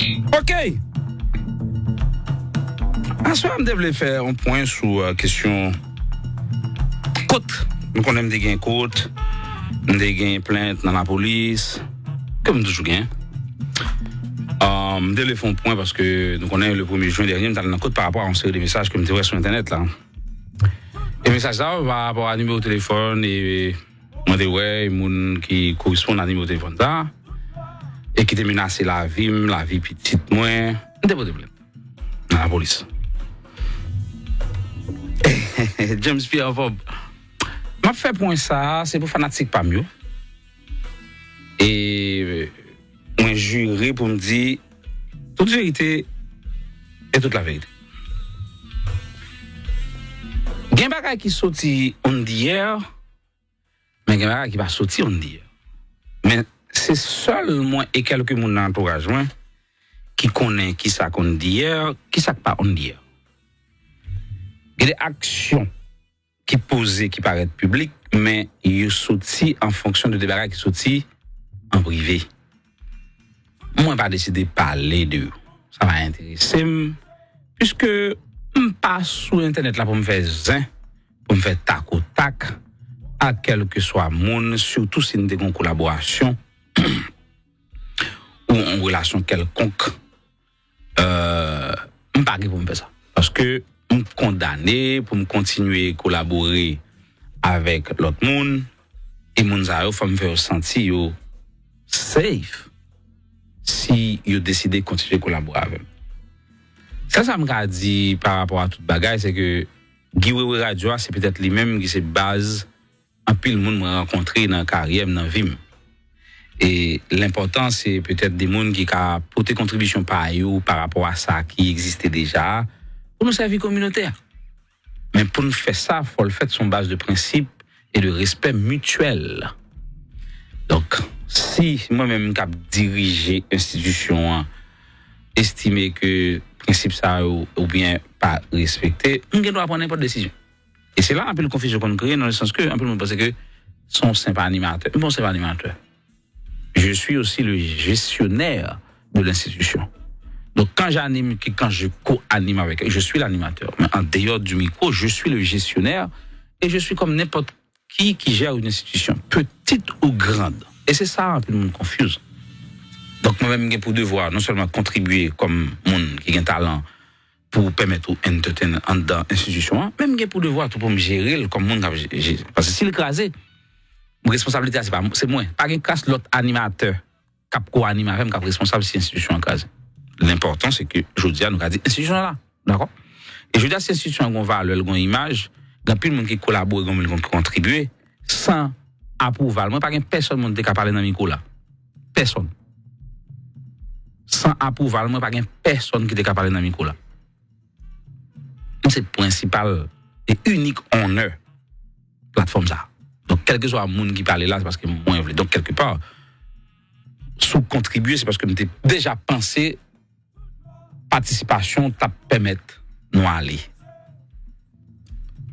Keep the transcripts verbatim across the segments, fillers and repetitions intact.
Ok. Aswè a, m te vle fè yon pwen sou uh, kesyon kont. Nou konnen m te gen kont, m te gen plent nan lapolis, ke m toujou gen. Uh, m te vle fè yon pwen paske nou konnen le premye jen dènye, m t al nan kont pa rapò a yon seri de mesaj ke m te wè sou entènèt la. E mesaj sa yo pa rapò a nimewo telefòn e mwen te wè moun ki koresponn a nimewo telefòn sa e ki te menase lavi m, lavi pitit mwen. M te pote plent nan lapolis. James Pierre anfòm. M ap fè pwen sa a, se pou fanatik pa m yo. E mwen jire pou m di tout verite e tout la verite. Gen bagay ki soti on the air, men gen bagay ki pa soti on the air. Men se sèl mwen e kèlke moun nan antouraj mwen ki konnen ki sa k on the air, ki sa k pa on the air. Gen de aksyon ki poze, ki parèt piblik, men yo soti an fonksyon de de bagay ki soti an prive. Mwen pa deside pale de yo. Sa pa enterese m, piske m pa sou entènèt la pou m fè zen, pou m fè takotak ak kèlkeswa moun, sitou si n te gen yon kolaborasyon ou yon relasyon kèlkonk. Euh, m pa gen pou m fè sa. Paske m kondane pou m kontinye kolabore avèk lòt moun, e moun sa yo, fò m fè yo santi yo safe si yo deside kontinye kolabore avè m. Sèl sa m ka di pa rapò a tout bagay, se ke Guy Wewe Radio a, se petèt li menm ki se baz anpil moun mwen rankontre nan karyè m, nan vi m. E lenpòtan, se petèt de moun ki ka pote kontribisyon pa yo pa rapò a sa ki egziste deja a, pou nou sèvi kominote a. Men pou n fè sa, fò l fèt sou yon baz de prensip e de respè mityèl. Donk, si mwen menm k ap dirije enstitisyon an estime ke prensip sa yo oubyen pa respekte, m gen dwa pran nenpòt desizyon. E se la anpil konfizyon konn kreye, nan le sans ke anpil moun panse ke se yon senp animatè. M pa yon senp animatè. Je suis aussi le gestionnaire de l'institution. Donc, quand j'anime, que quand je co-anime avec, je suis l'animateur. Mais en dehors du micro, je suis le gestionnaire et je suis comme n'importe qui qui gère une institution, petite ou grande. E se sa, anpil moun confuse. Donk, mwen menm, m gen pou devwa non sèlman kontribye kòm moun ki gen talan pou pèmèt ou entertain anndan enstitisyon an, men m gen pou devwa tou pou m jere l kòm moun k ap jere. Paske si l kraze, responsablite a se pa se mwen. Pa gen kras lòt animatè k ap ko-anime avè m k ap responsab si enstitisyon an kraze. Lenpòtan se ke jodi a nou ka di enstitisyon an la. Dakò? E jodi a si enstitisyon an gen yon valè, l gen yon imaj, gen anpil moun ki kolabore, gen moun ki kontribye, san apwouval mwen, pa gen pèsonn moun te ka pale nan mikwo la. Pèsonn. San apwouval mwen, pa gen pèsonn ki te ka pale nan mikwo la. M se prensipal e inik owner platfòm sa. Donk, kèlkeswa moun ki pale la, se paske mwen vle. Donk, kèlkepa, si w kontribye, se paske m te deja panse patisipasyon t ap pèmèt nou ale.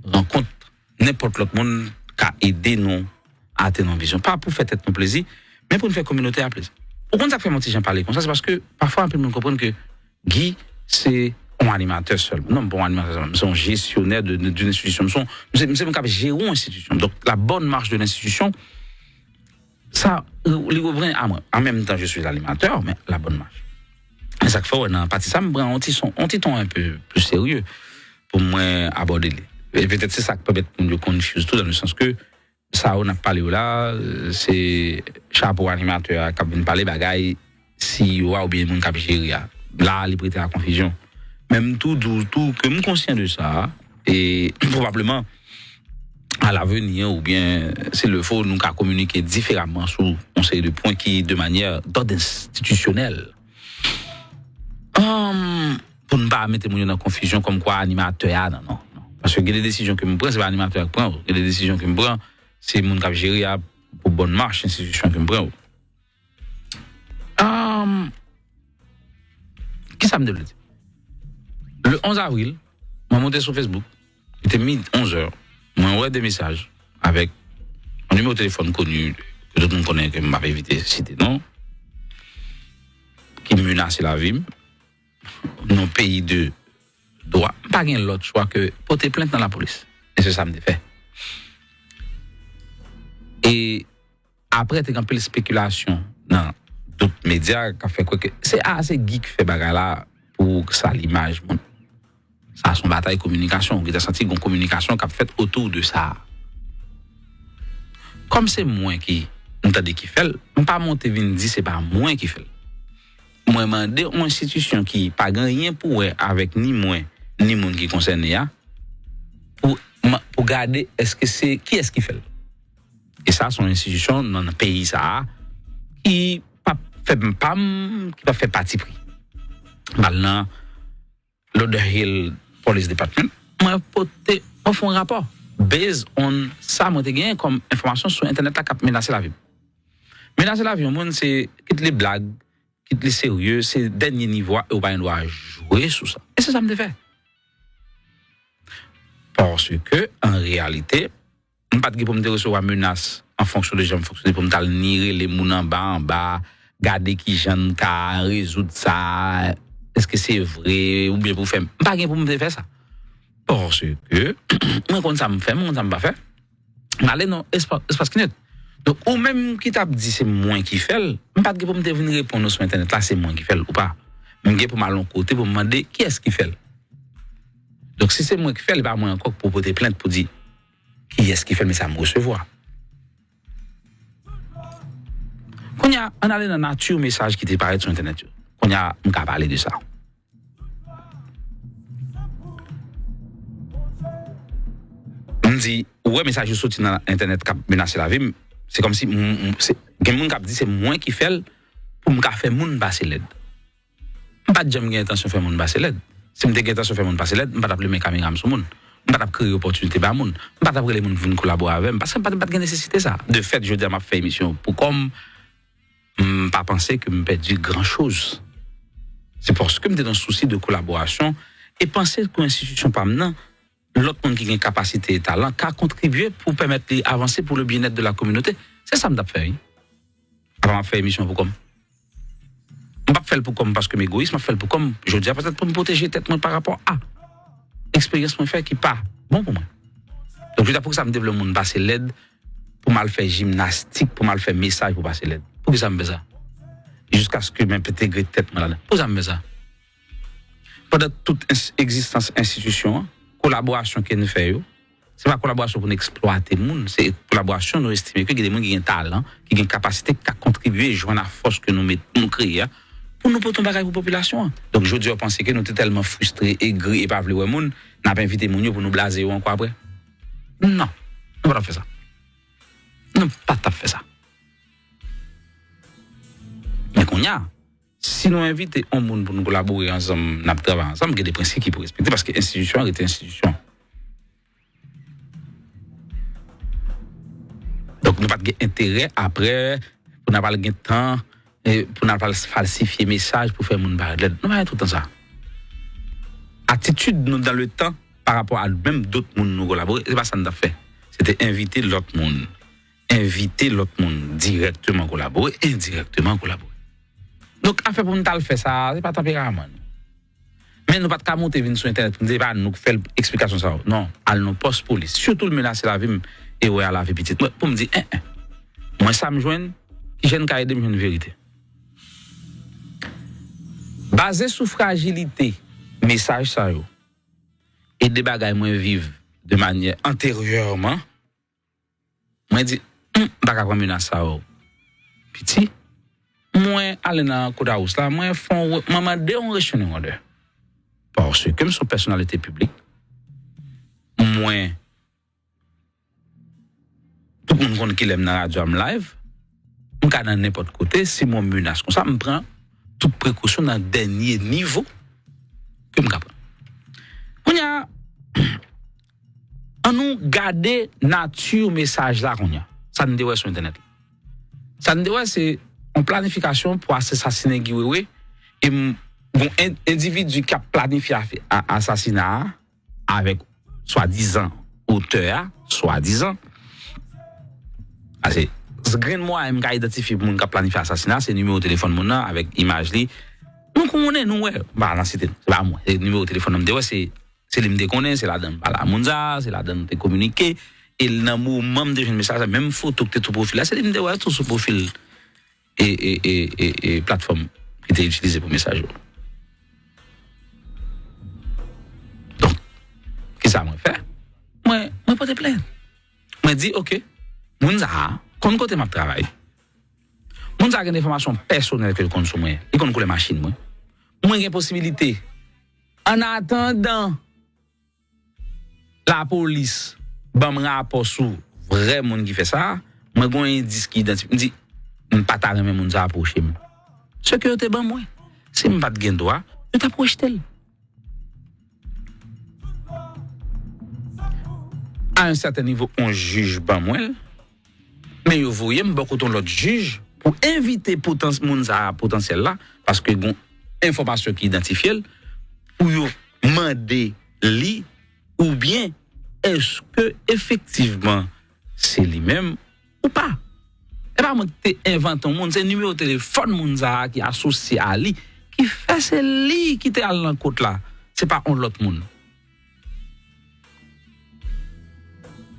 Rankont nenpòt lòt moun ka ede nou atenn yon vizyon. Pa pou fè tèt nou plezi, men pou n fè kominote a plezi. Ou konn sa k fè m yon ti jan pale konsa, se paske pafwa anpil moun konprann ke Guy se yon animatè sèlman. Non, m pa yon animatè sèlman, m se yon jesyonè de, de, d'une institution. M se, m se, m se moun k ap jere yon enstitisyon. Donk, la bonne marche de l'institution, sa, li revyen a mwen. An menm tan, je suis l'animateur, men la bonne marche. E sa k fè, wè, nan pati sa, m pran yon ti son, yon ti ton un peu plus sérieux pou mwen abòde li. E petèt se sa k pèmèt moun yo confuse tou, dans le sens que sa yo n ap pale yo la, se chapo animatè a k ap vin pale bagay C E O a oubyen moun k ap jere a. La, li prete a konfizyon. Men m tou di w tou ke m konsyan de sa, e pwobableman, a laveni, oubyen, s'il le faut, nou ka kominike diferaman sou yon seri de pwen ki, de manyè d'ordre institutionnel. Ahn, pou n pa mete moun yo nan konfizyon kòmkwa animatè a, non, non, non. Paske gen de desizyon ke m pran, se pa animatè a k pran yo. Gen de desizyon ke m pran, se moun k ap jere a pou bòn mach enstitisyon ke m pran yo. Ahn, kisa m te vle di? Le onze avril, mwen monte sou Facebook, li te midi, onz è, mwen wè de mesaj avèk yon nimewo telefòn koni ke tout moun konnen ke m ap evite site non. ki menase lavi m, nan peyi de dwa, m pa gen lòt chwa ke pote plent nan lapolis. E se sa m te fè. E apre, te gen anpil espekilasyon nan dout medya k ap fè kwè ke se, a, se Guy ki fè bagay la pou sal imaj moun. Sa se yon batay kominikasyon. Ou gentan santi gen yon kominikasyon k ap fèt otou de sa. Kòm se mwen ki, m tande ki fè l, m pa monte vin di se pa mwen ki fè l. Mwen mande yon enstitisyon ki pa gen anyen pou wè avèk ni mwen, ni moun ki konsène a, pou, pou gade èske se, kiyès ki fè l. E sa se yon enstitisyon nan, nan peyi sa a ki p ap fè pa m, ki p ap fè patipri. M al nan Lauderhill Police Department, mwen pote, mwen fè yon rapò based on sa mwen te genyen kòm enfòmasyon sou entènèt la k ap menase lavi m. Menase lavi yon moun, se kit li blag, kit li serye, se dènye nivo a, e ou pa gen dwa jwe sou sa. E se sa m te fè. Paske, an reyalite, m pa t gen pou m te resevwa menas an fonksyon de jan m fonksyone pou m t al ni rele moun anba, anba, gade kijan n ka rezoud sa, èske se vre, oubyen pou fè m. M pa gen pou m te fè sa. Paske, mwen konn sa m fè, mwen konn sa m pa fè. M ale nan espa-, espas ki net. Donk, ou menm ki t ap di se mwen ki fè l, m pa t gen pou m te vin reponn ou sou entènèt la, se mwen ki fè l ou pa. M gen pou m al yon kote pou m mande kiyès ki fè l. Donk, si se mwen ki fè l, e pa mwen ankò k pou pote plent pou di kiyès ki fè l, men sa m resevwa. Kounye a, ann ale nan nati mesaj ki te parèt sou entènèt yo. Kounye a, m ka pale de sa. M di, ou wè mesaj yo soti nan entènèt k ap menase lavi m, se kòmsi m, m, se, gen moun k ap di se mwen ki fè l pou m ka fè moun pase lèd. M pa t janm gen entansyon fè moun pase lèd. Si m te gen entansyon fè moun pase lèd, m pa t ap limen kamera m sou moun. M pa t ap kreye opòtinite ba moun. M pa t ap rele moun pou vin kolabore avè m, paske m pa t, m pa t gen nesesite sa. De fèt, jodi a m ap fè emisyon pou kò m, m pa panse ke m pèdi gran choz. Se paske m te nan sousi de kolaborasyon e panse ke enstitisyon pa m nan, lòt moun ki gen kapasite e talan ka kontribye pou pèmèt li avanse pour le bien-être de la communauté. Se sa m t ap fè, wi. Apa m ap fè emisyon pou kò m. M p ap fè l pou kò m paske m egoyis, m ap fè l pou kò m, jodi a, petèt pou m pwoteje tèt mwen pa rapò a eksperyans mwen fè ki pa bon pou mwen. Donk, jodi a, poukisa m te vle yon moun pase lèd pou m al fè jimnastik, pou m al fè mesaj pou pase lèd? Poukisa m fè sa? Jiskaske m entegre tèt mwen ladan. Poukisa m fè sa? Pandan tout ens-, egzistans enstitisyon an, kolaborasyon ke n fè yo, se pa kolaborasyon pou n eksplwate moun, se kolaborasyon nou estime ke gen de moun ki gen talan, ki gen kapasite, ki ka kontribye jwenn a fòs ke nou met, nou kreye a, pou nou pote yon bagay pou popilasyon an. Donk, jodi a, w panse ke nou te tèlman fristre, egri e pa vle wè moun, n ap envite moun yo pou nou blaze yo ankò apre? Non, nou pa t ap fè sa. Nou pa t ap fè sa. Men kounye a, si nou envite yon moun pou nou kolabore ansanm, n ap travay ansanm, gen de prensip ki pou respekte, paske enstitisyon an rete enstitisyon. Donk, nou pa t gen enterè apre pou n ap al gen tan, e, pou n ap al falsifye mesaj pou fè moun parèt lèd. Nou pa gen tout tan sa. Atitid nou dan le tan pa rapò a menm dòt moun nou kolabore, se pa sa n t ap fè. Se te envite lòt moun. Envite lòt moun dirèkteman kolabore, endirèkteman kolabore. Donk, afè pou n t al fè sa, se pa tanperaman nou. Men nou pa t ka monte vin sou entènèt pou n di se pa nou k fè l, eksplikasyon sa yo. Non, al nan pòs polis. Sitou l menase lavi m e wè a lavi pitit mwen, pou m di, en, en. Mwen sa m jwenn, kijan n ka ede m jwenn verite? Baze sou frajilite mesaj sa yo e de bagay mwen viv de manyè anteryèman, mwen di, "Humm, m pa ka pran menas sa yo piti." Mwen ale nan Courthouse la, mwen fè yon re-, mwen mande yon restraining order. Paske m se yon pèsonalite piblik. Mwen, tout moun konn kilè m nan radyo a, m live. M ka nan nenpòt kote, si m wè yon menas konsa, m pran tout prekosyon nan dènye nivo ke m ka pran. Kounye a, ann nou gade nati mesaj la kounye a. Sa n te wè sou entènèt la. Sa n te wè se yon planifikasyon pou asasinen Guy Wewe. E m, gon en-, endividi k ap planifye afe-, a-, asasina a avèk swadizan otè a, swadizan. Paske grenn mwayen m ka idantifye pou moun k ap planifye asasina, se nimewo telefòn moun nan avèk imaj li, Nou konnen, nou wè. M pa nan site non. Se pa mwen. Se nimewo telefòn nan m te wè, se, se li m te konnen, se ladan m pale a moun sa, se ladan nou te kominike. E nan moman m te jwenn mesaj la, menm foto ki te sou pwofil la, se li m te wè tou sou pwofil e, e, e, e, e platfòm ki te itilize pou mesaj yo. Donk, kisa mwen fè? Mwen, mwen pote plent. Mwen di, oke, moun sa a konn kote m ap travay. Moun sa a gen enfòmasyon pèsonèl ke l konn sou mwen. Li konn koulè machin mwen. Mwen gen posibilite, an atandan lapolis ban m rapò sou vrè moun ki fè sa a, mwen gen yon endis ki idantifye. M di, m pa ta renmen moun sa a pwoche m. Se ke yo te ban mwen. Si m pa t gen dwa, yo t ap rejte l. A yon sèten nivo, yon jij ban mwen l, men yo voye m bò kote yon lòt jij pou envite potans-, moun sa a potansyèl la, paske gen enfòmasyon ki idantifye l, pou yo mande li oubyen èske efektivman se li menm ou pa. E pa mwen ki te envante yon moun, se nimewo telefòn moun sa a ki asosye a li, ki fè se li ki te al nan kot la, se pa yon lòt moun.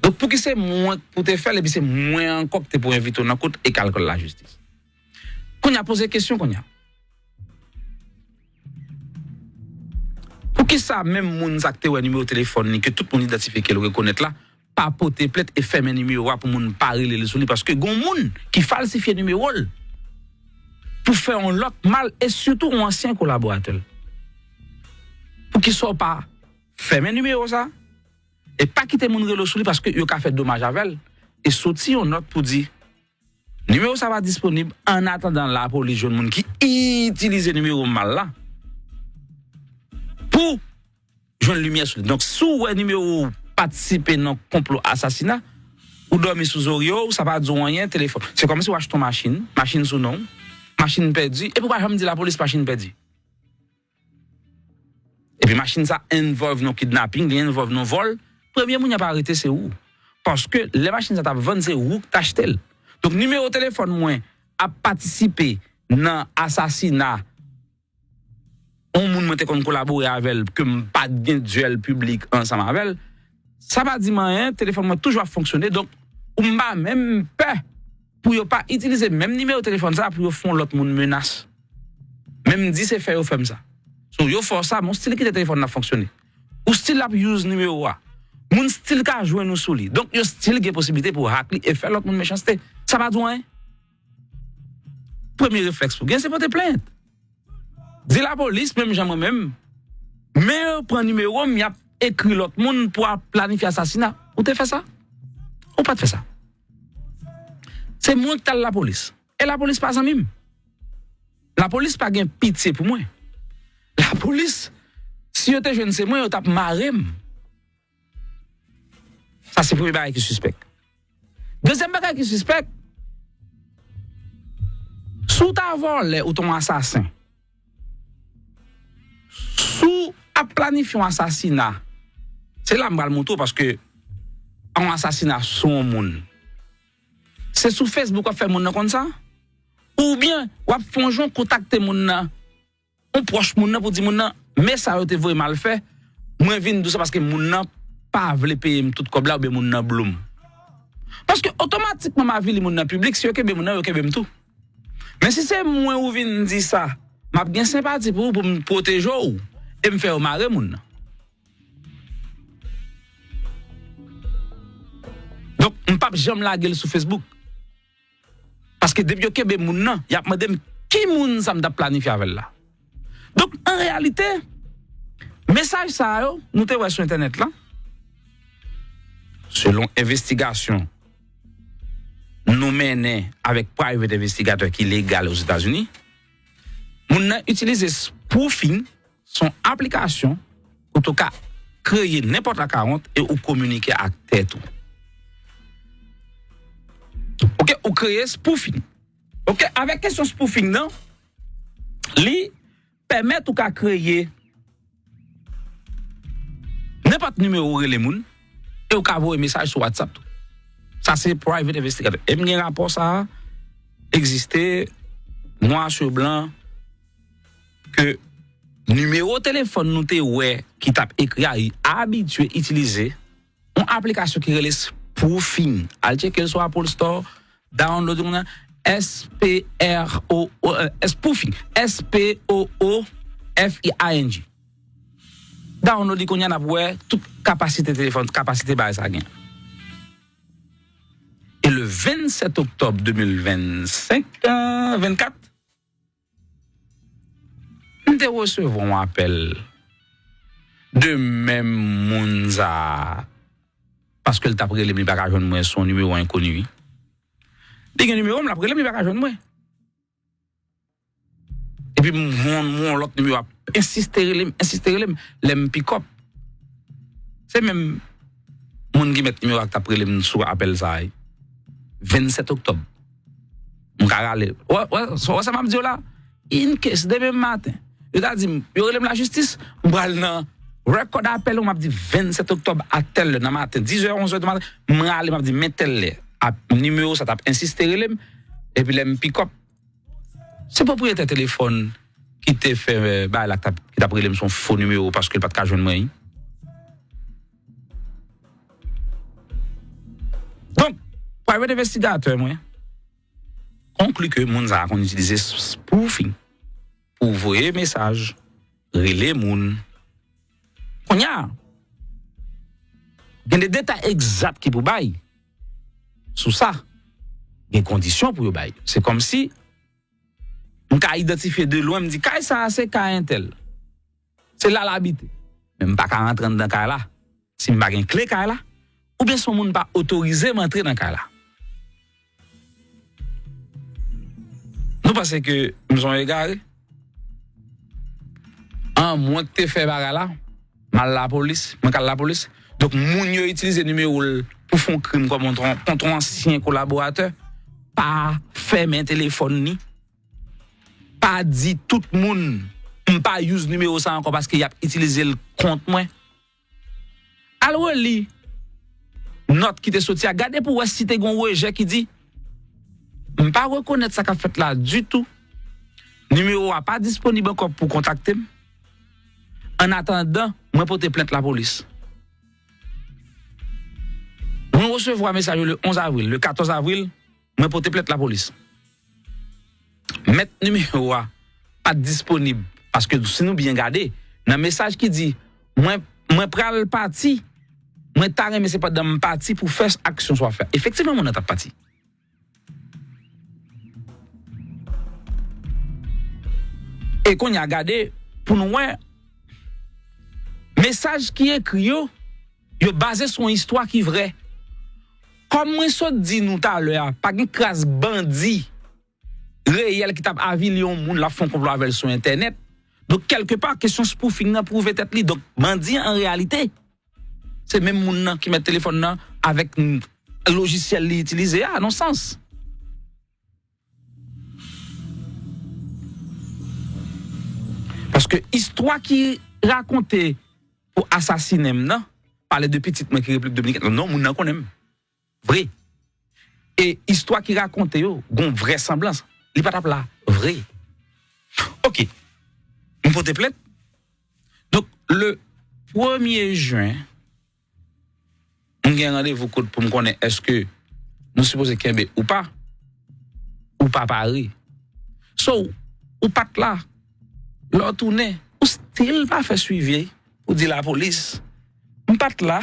Donk, pouki se mwen pou te fè l, epi se mwen ankò ki te pou envite w nan kot e k al kòl lajistis? Kounye a, poze kesyon kounye a. Poukisa menm moun sa k te wè nimewo telefòn li, ke tout moun idantifye ke l rekonèt la, pa pote plent e fèmen nimewo a pou moun pa rele l sou li? Paske gen moun ki falsifye nimewo l pou fè yon lòt mal, e sitou yon ansyen kolaboratè l. Poukisa w pa fèmen nimewo sa e pa kite moun rele w sou li, paske yo ka fè domaj avè l, e soti yon nòt pou di, nimewo sa pa disponib, an atandan lapolis jwenn moun ki itilize nimewo m mal la pou jwenn limyè sou li. Donk, si w wè nimewo w patisipe nan konplo asasina, ou dòmi sou zorye w, sa pa di w anyen, telefòn. Se kòmsi w achte yon machin, machin sou non w, machin pèdi, epi w pa janm di lapolis machin pèdi. Epi machin sa involve nan kidnaping, li involve nan vòl, premye moun y ap arete se ou. Paske lè machin sa t ap vann, se ou k t achte l. Donk, nimewo telefòn mwen ap patisipe nan asasina yon moun mwen te konn kolabore avè l, ke m pa t gen dyèl piblik ansanm avè l, sa pa di m anyen, telefòn mwen toujou ap fonksyone, donk, ou m pa menm pè pou yo pa itilize menm nimewo telefòn sa pou yo fè yon lòt moun menas. Men m di se fè yo fè m sa. So, yo fè w sa, men w still kite telefòn nan fonksyone. Ou still ap use nimewo a. Moun still ka jwenn ou sou li. Donk, yo still gen posiblite pou hack li e fè lòt moun mechanste. Sa pa di w anyen. Premye reflèks pou gen, se pote plent. Di lapolis, menm jan mwen menm, men yo pran nimewo m, y ap ekri lòt moun pou ap planifye asasina. Ou te fè sa? Ou pa t fè sa? Se mwen ki t al lapolis. E lapolis pa zanmi m. Lapolis pa gen pitye pou mwen. Lapolis, si yo te jwenn se mwen, yo t ap mare m. Sa se premye bagay ki sispèk. Dezyèm bagay ki sispèk, si w ta vòlè ou t on asasen, si w ap planifye yon asasina, se la m pral montre w paske yon asasina sou yon moun. Se sou Facebook w ap fè moun nan konn sa? Oubyen w ap fè yon jan w kontakte moun nan, yon pwòch moun nan pou di moun nan, men sa yo te voye m al fè, mwen vin di w sa paske moun nan pa vle peye m tout kòb la oubyen moun nan blo m. Paske otomatikman m avili moun nan piblik, si yo kenbe moun nan, yo kenbe m tou. Men si se mwen ou vin di sa, m ap gen senpati pou ou, pou m pwoteje w, e m fè yo mare moun nan. Donk, m p ap janm lage l sou Facebook. Paske depi yo kenbe moun nan, y ap mande m ki moun sa m t ap planifye avè l la. Donk, an reyalite, mesaj sa yo, nou te wè sou entènèt la, selon envestigasyon nou mennen avèk private investigator ki legal Ozetazini, moun nan itilize spoofing, se yon aplikasyon kote w ka kreye nenpòt akawont e ou kominike ak tèt ou. Oke, ou kreye spoofing. Oke, avèk kesyon spoofing nan, li pèmèt ou ka kreye nenpòt nimewo ou rele moun e ou ka voye mesaj sou WhatsApp tou. Sa se private investigator. E m gen rapò sa a egziste, nwa sou blan, ke nimewo telefòn nou te wè ki t ap ekri a, abitye itilize yon aplikasyon ki rele Spoofing. Al tcheke l sou Apple Store, download yon nan S P R O O, euh, Spoofing, S P O O F I I N G. Download li kounye a, n ap wè tout kapasite telefòn, kapasite bagay sa gen. E le vennsèt oktòb de mil vennsenk, euh, vennkat, m te resevwa yon apèl de menm moun sa a, paske l t ap rele m, li pa ka jwenn mwen, se yon nimewo enkoni, wi. Li gen nimewo m, l ap rele m, li pa ka jwenn mwen. Epi m wè yon lòt nimewo ap ensiste rele m, ensiste rele m, lè m pikòp. Se menm moun ki mèt nimewo a k t ap rele m sou apèl sa a. Vennsèt oktòb. M ka rale. Wè, wè, wè sa m ap di w la? In case, demen maten, yo ta di m, yo rele m lajistis, m pral nan rekòd apèl yo, m ap di vennsèt oktòb a tèl lè nan maten, dizè, onzè di maten, m rale, m ap di men tèl lè. Ap, nimewo sa t ap ensiste rele m, epi lè m pikòp, se pwopriyetè telefòn ki te fè, eh, bagay la ki t ap, ki t ap rele m sou yon fo nimewo paske l pa t ka jwenn mwen, wi. Donk, private investigator mwen konkli ke moun sa a konn itilize spoofing pou voye mesaj, rele moun. Kounye a, gen de detay egzak ki pou bay sou sa. Gen kondisyon pou yo bay. Se kòmsi m ka idantifye de lwen, m di, "Kay sa a se kay entèl. Se la l abite." Men m pa ka rantre anndan kay la si m pa gen kle kay la, oubyen si yon moun pa otorize m antre nan kay la. Nou panse ke m se yon egare? An, mwen ki te fè bagay la, m al lapolis, mwen k al lapolis. Donk, moun yo itilize nimewo l pou fè yon krim kòm yon tron-, kont yon ansyen kolaboratè, pa fèmen telefòn ni, pa di tout moun, "M pa use nimewo sa ankò paske y ap itilize l kont mwen." Al reli nòt ki te soti a, gade pou wè si te gen yon rejè ki di, "M pa rekonèt sa k ap fèt la ditou. Nimewo a pa disponib ankò pou kontakte m. Annatandan, mwen pote plent lapolis." Mwen resevwa mesaj yo le onz avril. Le katòz avril, mwen pote plent lapolis. Mèt nimewo a pa t disponib, paske si nou byen gade, nan mesaj ki di, "Mwen, mwen pral pati, mwen ta renmen se pandan m pati pou fè aksyon sa w ap fè." Efektivman, moun nan t ap pati. E kounye a, gade pou nou wè, mesaj ki ekri yo, yo baze sou yon istwa ki vrè. Kòm mwen sot di nou talè a, pa gen kras bandi reyèl ki t ap avili yon moun, l ap fè yon konplo avè l sou entènèt. Donk, kèlkepa, kesyon spoofing nan pwouve tèt li. Donk, bandi an, an reyalite, se menm moun nan ki mèt telefòn nan avèk, mm, lojisyèl li itilize a, nan sans. Paske istwa ki rakonte pou asasinen m nan, pale de pitit mwen ki Repiblik Dominikèn, non, moun nan konnen m. Vre. E istwa ki rakonte yo, gon vrèsanblans. Li pa t ap la vre. Oke. M pote plent. Donk, le premye jen, m gen randevou kout pou m konnen èske nou sipoze kenbe ou pa, ou pa pare. So, ou pa t la. Lè w tounen, ou still pa fè swivi pou di lapolis, "M pa t la,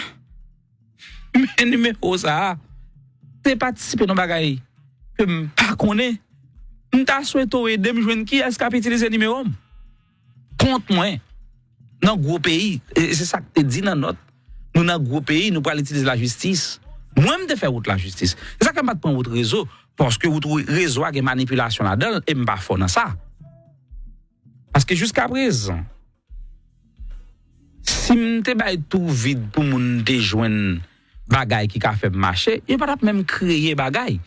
men nimewo sa a te patisipe nan bagay ke m pa konnen. M ta swete w ede m jwenn kiyès k ap itilize nimewo m kont mwen nan gwo peyi." E se sa k te di nan nòt, "Nou nan gwo peyi, nou pral itilize lajistis." Mwen, m te fè wout lajistis. Se sa k fè m pa t pran wout rezo, paske wout rezo a gen manipilasyon ladan l, e m pa fò nan sa. Paske jiskaprezan, si m te bay tou vid pou moun te jwenn bagay ki ka fè m mache, yo pa t ap menm kreye bagay.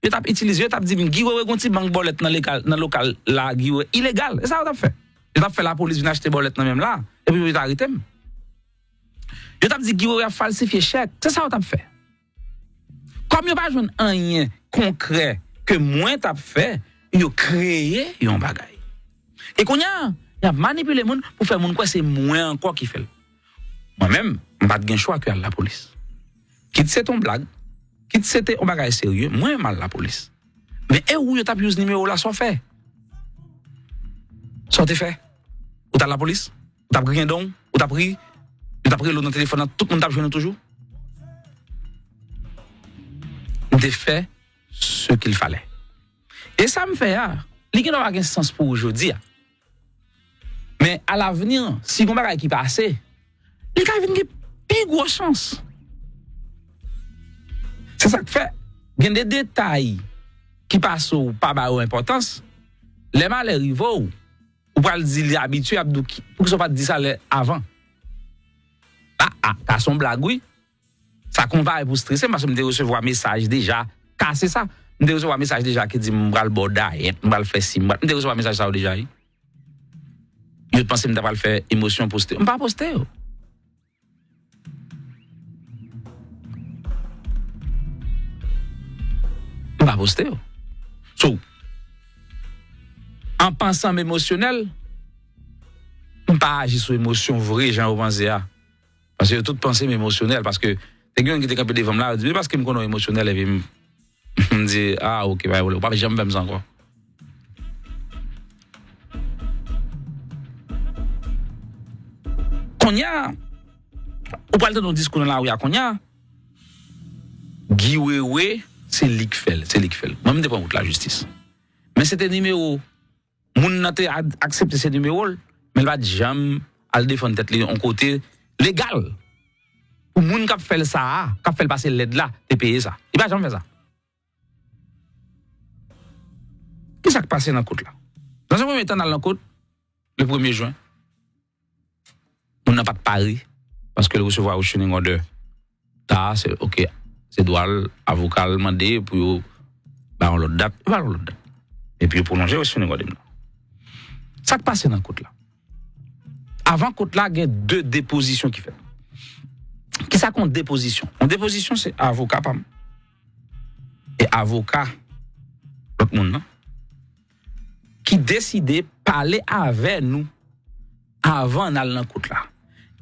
Yo t ap itilize, yo t ap di m, "Guy Wewe gon ti bank bòlèt nan lekal, nan lokal la, Guy Wewe." Ilegal. E sa yo t ap fè. Yo t ap fè lapolis vin achte bòlèt nan men m la, epi yo t arete m. Yo t ap di, "Guy Wewe ap falsifye chèk." Se sa yo t ap fè. Kòm yo pa jwenn anyen konkrè ke mwen t ap fè, yo kreye yon bagay. E kounye a, Y ap manipile moun pou fè moun kwè se mwen ankò ki fè l. Mwen menm, m pa t gen chwa ke al lapolis. Kit se te yon blag, kit se te yon bagay serye, mwen m al lapolis. Men e ou yo t ap use nimewo w la, sa w fè? Sa w te fè? Ou t al lapolis? Ou t ap griyen dan w? Ou t ap ri? Yo t ap rele w nan telefòn nan, tout moun t ap jwenn ou toujou? M te fè ce qu'il fallait. E sa m fè a, li gendwa pa gen sans pou ou jodi a. Men alavni, si gon bagay ki pase, li ka vin gen pi gwo sans. Se sa k fè, gen de detay ki pase w pa ba yo enpòtans, lè malè rive w, ou pral di li abitye, ap di w ki, poukisa w pa t di sa lè avan? A, a, sa se yon blag, wi. Sa konpare pou strese m, paske m te resevwa mesaj deja, ka se sa. M te resevwa mesaj deja ki di m pral ba w dayèt, m pral fè si, m pral, m te resevwa mesaj sa yo deja, wi. Yo t panse m ta pral fè emosyon poste. M pa poste yo. M pa poste yo. So, an pansan m emosyonèl, m pa aji sou emosyon vre jan yo panse a. Paske yo tout panse m emosyonèl, paske te gen youn ki te kanpe devan m la, yo di, "Men paske m konnen w emosyonèl," epi m, m di, "Ah, ok, pa gen pwoblèm, ou p ap janm fè m sa ankò." Kounye a, ou pral tande yon diskou nan lari a kounye a, Guy Wewe, se li k fè l, se li k fè l. Mwen, m te pran wout lajistis. Men se te nimewo, moun nan te ad-, aksepte se nimewo l, men l pa t janm al defann tèt li yon kote legal. Pou moun k ap fè l sa a, k ap fè l pase lèd la, te peye sa. Li pa janm fè sa. Ki sa k pase nan kot la? Nan yon premye tan, n al nan kot, le premye jen, moun nan pa t pare, paske l resevwa restraining order. Ta, se, ok, se dwa l, avoka l mande pou yo ba yon lòt dat, yo ba yon lòt dat. Epi yo pwolonje restraining order m nan. Sa k pase nan kot la? Avan kot la, gen de depozisyon ki fèt. Kisa k yon depozisyon? Yon depozisyon, se avoka pa m e avoka lòt moun nan ki deside pale avè nou avan n al nan kot la.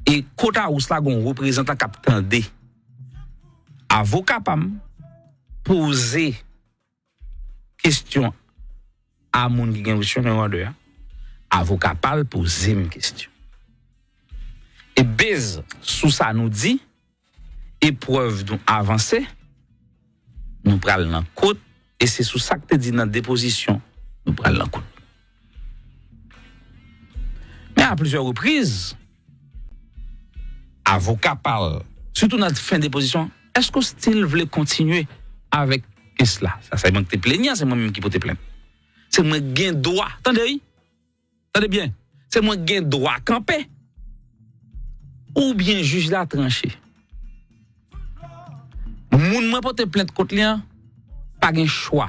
E kot a wous la, gon reprezantan k ap tande. Avoka pa m poze kesyon a moun ki gen restraining order a. Avoka pa l poze m kesyon. E base sou sa nou di, e prèv nou avanse, nou pral nan kot, e se sou sa k te di nan depozisyon, nou pral nan kot. Men a plizyè repriz, avoka pa l, sitou nan fen depozisyon, èske w still vle kontinye avèk kes la? Sa, se mwen ki te plenyan, se mwen menm ki pote plent. Se mwen gen dwa, tande wi, tande byen, se mwen gen dwa kanpe, oubyen jij la tranche. Moun mwen pote plent kont li an pa gen chwa.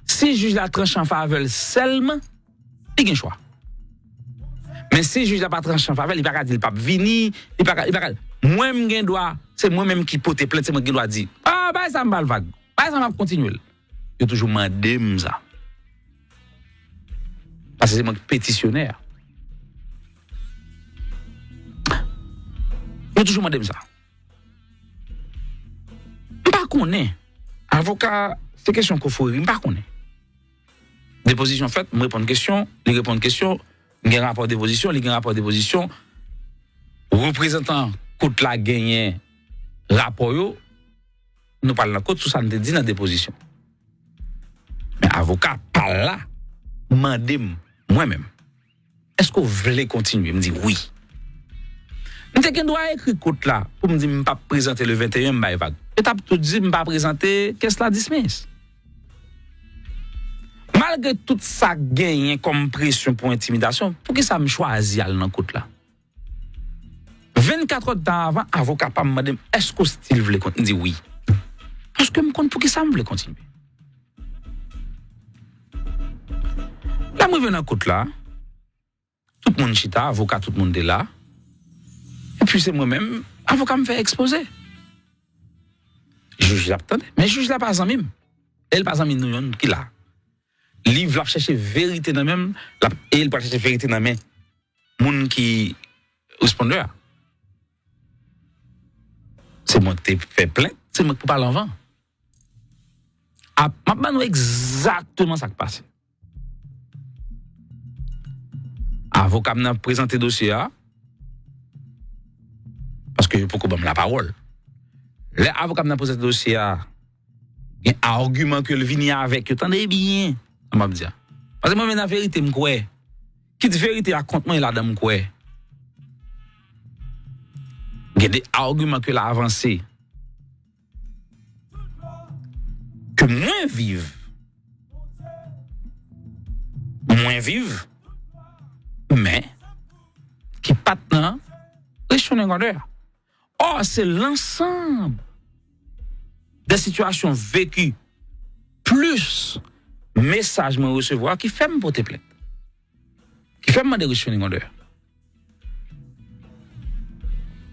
Si jij la tranche an favè l sèlman, li gen chwa. Men si jij la pa tranche an favè l, li pa ka di l p ap vini, li pa ka, li pa ka. Mwen, m gen dwa, se mwen menm ki pote plent, se mwen ki gen dwa di, "Ah, bagay sa m ba l vag. Bagay sa m ap kontinye l." Yo toujou mande m sa. Paske se mwen ki petisyonè a. Yo toujou mande m sa. M pa konnen. Avoka, se kesyon kofori, m pa konnen. Depozisyon fèt, m reponn kesyon, li reponn kesyon, m gen rapò depozisyon, li gen rapò depozisyon. Reprezantan kot la genyen rapò yo, nou pral nan kot sou sa n te di nan depozisyon. Men avoka pa l la mande m, mwen menm, "Èske w vle kontinye?" M di, "Wi." M te gen dwa ekri kot la pou m di m p ap prezante le venteyen, m bay vag. Yo t ap tou di m pa prezante, kes la dismiss. Malgre tout sa k genyen kòm presyon pou entimidasyon, poukisa m chwazi al nan kot la? Vennkat èdtan avan, avoka pa m mande m, "Èske w still vle kontinye?" M di, "Wi." Paske m konn poukisa m vle kontinye. Lè m rive nan kot la, tout moun chita, avoka tout moun te la. Epi se mwen menm, avoka m fè ekspoze. Jij la ap tande. Men jij la pa zanmi m. E l pa zanmi nou youn ki la. Li vle ap chèche verite nan men m, l ap, e l pral chèche verite nan men moun ki respondè a. Se mwen ki te fè plent, se mwen ki pou pale anvan. A, m ap ban nou egzakteman sa k pase. Avoka m nan prezante dosye a, paske yo poko ban m lapawòl. Lè avoka m nan prezante dosye a, gen agiman ke l vini avèk yo. Tande byen sa m ap di a. Paske mwen menm nan verite m kwè. Kit verite a kont mwen, e ladan m kwè. Gen de agiman ke l avanse. Ke mwen viv. Mwen viv. Men, ki pa t nan rejyon Negandè a. Or, c'est l'ensemble des situations vécues plus mesaj mwen resevwa ki fè m pote plent. Ki fè m mande rejyon Negandè a.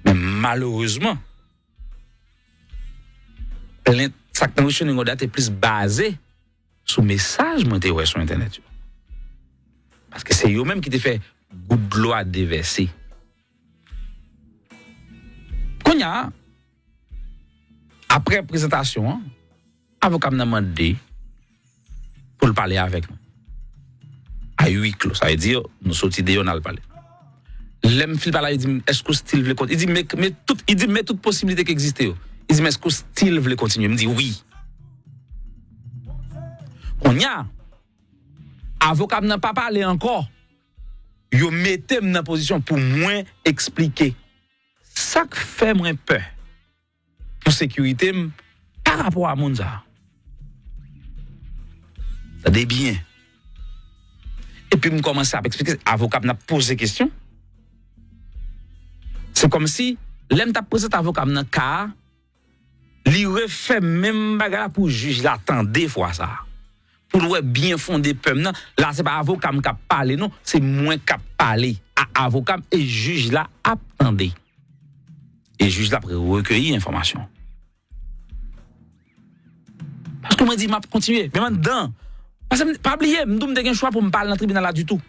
Men malerezman, plent sa k nan rejyon Negandè a te plis baze sou mesaj mwen te wè sou entènèt yo. Paske se yo menm ki te fè gout dlo a devèse. Kounye a, apre prezantasyon an, avoka m nan mande pou l pale avèk mwen. A huis clos, sa vle di nou soti deyò n al pale. Lè m fin pale, li di m, "Èske w still vle kontinye?" Li di, "Men, men tout, li di, men tout posiblite ki egziste yo." Li di m, "Èske w still vle kontinye?" M di, "Wi." Kounye a, avoka m nan pa pale ankò. Yo mete m nan pozisyon pou mwen eksplike sa k fè mwen pè pou sekirite m pa rapò a moun sa a. Tande byen. Epi m kòmanse ap eksplike, avoka m nan ap poze kesyon. Se kòmsi, lè m t ap prezante avoka m nan ka a, li refè menm bagay la pou jij la tande fwa sa a. Pou l wè byen fonde pè m nan, la se pa avoka m k ap pale non, se mwen k ap pale a avoka m e jij la ap tande. E jij la ap rekeyi enfòmasyon. Paske mwen di m ap kontinye, menm anndan. Paske m, pa bliye, m di w m te gen chwa pou m pa al nan tribinal la ditou.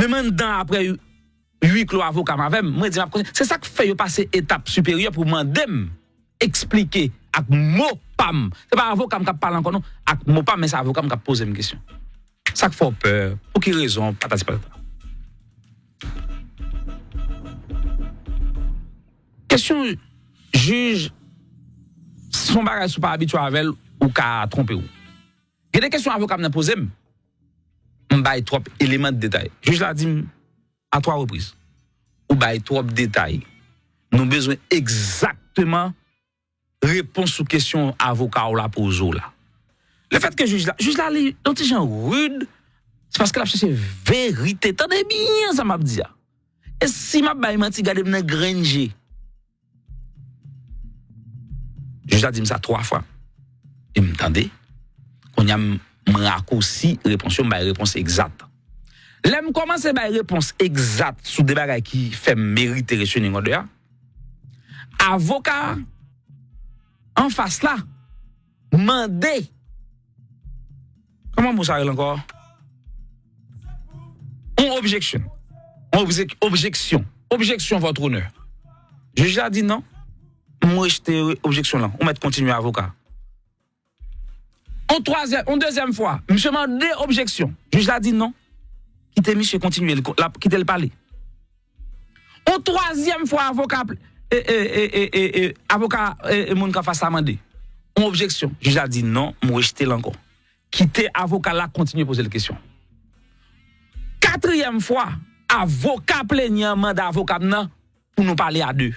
Menm anndan apre huis clos avoka m avè m, mwen di m ap kontinye. Se sa k fè yo pase etap siperyè pou mande m eksplike ak mo pa m. Se pa avoka m k ap pale ankò non, ak mo pa m, men se avoka m k ap poze m kesyon. Sa k fè w pè? Pou ki rezon? Patati patata. Kesyon jij, se yon bagay si w pa abitye avè l, ou ka twonpe w. Gen de kesyon avoka m nan poze m, m bay twòp eleman de detay. Jij la di m, a twa repriz, "Ou bay twòp detay. Nou bezwen egzakteman repons sou kesyon avoka w la poze w la." Lefètke jij la, jij la li yon ti jan rid, se paske l ap chèche verite. Tande byen sa m ap di a. E si m ap bay manti, gade m nan grenn je. Jij la di m sa twa fwa. E m tande. Kounye a m, m rakousi repons yo, m bay repons egzat. Lè m kòmanse bay repons egzat sou de bagay ki fè m merite rejyon Negandè a, avoka anfas la mande, kòman mo sa rele ankò? Yon objeksyon. Yon obje-, objeksyon. Objeksyon, Votre Honneur. Jij la di non. M rejte objeksyon lan. Ou mèt kontinye, avoka. Yon twazyèm, yon dezyèm fwa, misye mande objeksyon. Jij la di non. Kite misye kontinye, l ko-, l ap kite l pale. Yon twazyèm fwa, avoka, e, e, e, e, e, e, avoka, e, e, moun k anfas la mande yon objeksyon. Jij la di non, m rejte l ankò. Kite avoka la kontinye poze l kesyon. Katriyèm fwa, avoka plenyan an mande avoka m nan pou nou pale a de.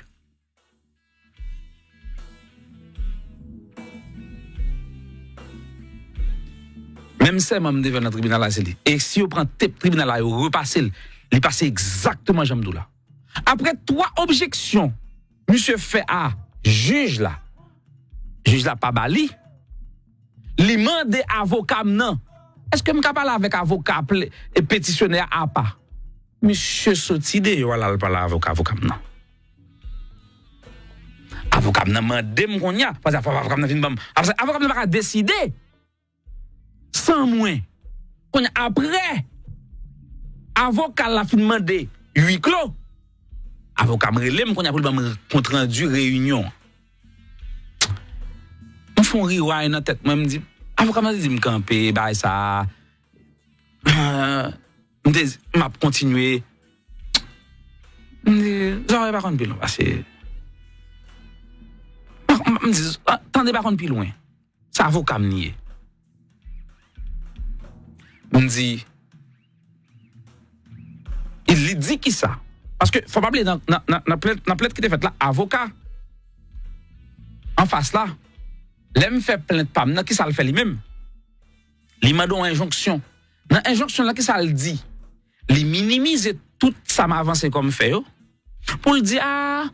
Menm sèman m te fè nan tribinal la, se li. E si yo pran tep tribinal la, yo repase l, li pase egzakteman jan m di w la. Apre twa objeksyon misye fè a jij la, jij la pa ba li. Li mande avoka m nan, "Èske m ka pale avèk avoka ple-, e petisyonè a apa?" Misye soti deyò a, l al pale avoka, avoka m nan. Avoka m nan mande m kounye a, paske avoka m nan vin ban m. Apre sa, avoka m nan pa ka deside. san mwen. Kounye a, apre avoka l la fin mande wi klo, avoka m rele m kounye a pou l ban m kontrandi reyinyon an. M fè yon riway nan tèt mwen, m di, avoka m nan te di m kanpe, bagay sa a, m te, m ap kontinye. M di, zòrèy pa konn pi lwen pase. M, m, m di, tande pa konn pi lwen. Se avoka m li ye. M di, li di ki sa? Paske, fò pa bliye, nan, nan, nan, nan plent, nan plent ki te fèt la, avoka anfas la, lè m fè plent pa m nan, ki sa l fè li menm? Li mande yon enjonksyon. Nan enjonksyon la, ki sa l di? Li minimize tout sa m avanse kòm fè yo. Pou l di, a,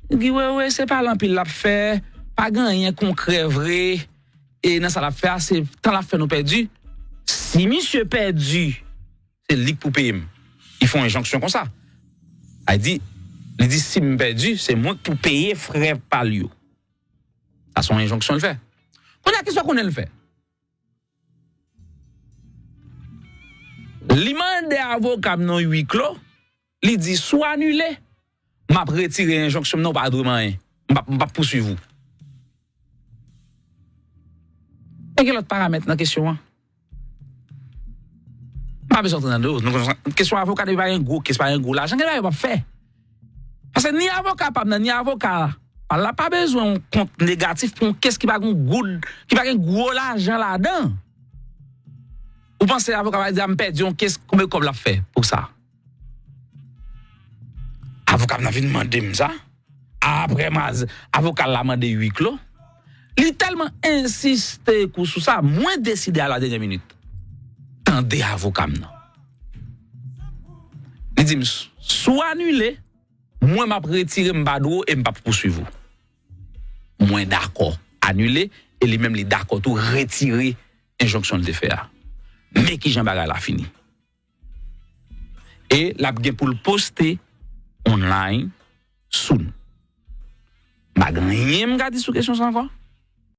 Guy Wewe, se pale anpil l ap fè, pa gen anyen konkrè vre, e nan sa l ap fè a, se tan l ap fè nou pèdi. Si misye pèdi, se li k pou peye m. Li fè yon enjonksyon konsa. Sa di, li di, si m pèdi, se mwen k pou peye frè pa l yo. Sa se yon enjonksyon l fè. Kounye a, kisa w konnen l fè? Li mande avoka m nan wi klo, li di, si w anile, m ap retire enjonksyon m nan, ou pa dwe m anyen. M p ap, m p ap pouswiv ou. E gen lòt paramèt nan kesyon an. M pa bezwen antre nan do. Nou konn kesyon avoka, depi pa gen gwo kes, pa gen gwo lajan, gen bagay yo p ap fè. Paske ni avoka pa m nan, ni avoka pa l la pa bezwen yon kont negatif pou yon kes ki pa gen goud, ki pa gen gwo lajan ladan. Ou panse avoka va di a m pèdi yon kes, konbyen kòb l ap fè pou sa? Avoka m nan vin mande m sa. Apre m a, avoka l la mande wi klo. Li tèlman ensiste kou sou sa, mwen deside a la dènyè minit tande avoka m nan. Li di m, si w anile, mwen m ap retire m pa dwe w e m p ap pouswiv ou. Mwen dakò anile, e li menm li dakò tou retire enjonksyon l te fè a. Men kijan bagay la fini. E l ap gen pou l poste online soon. M pa gen anyen m ka di sou kesyon sa ankò.